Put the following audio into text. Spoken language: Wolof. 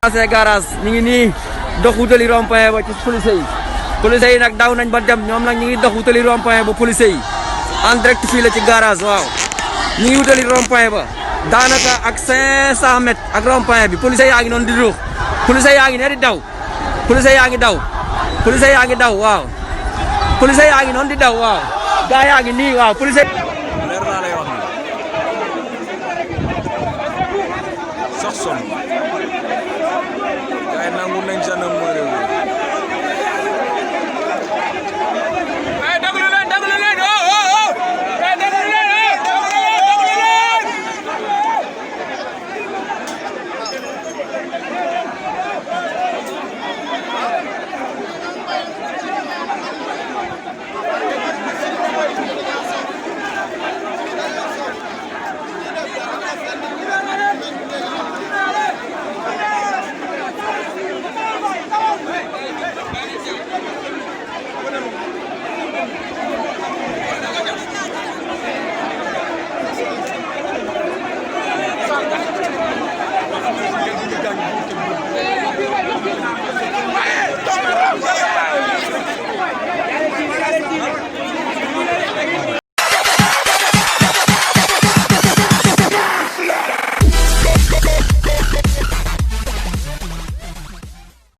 ancien garage ñu ngi nii dox wutali rond-point ba ci police yi nag daw nañ ba dem ñoom nag ñu ngi dox wutali rond-point ba police yi en direct fii la ci garage waaw ñu ngi wutali rond-point ba daanaka ak 500 mètres ak rond-point bi police yaa ngi noonu di ruux police yaa ngi ne di daw police yaa ngi daw police yaa ngi daw waaw police yaa ngi noonu di daw waaw gaa yaa ngi nii waaw police leer naa lay wax sax son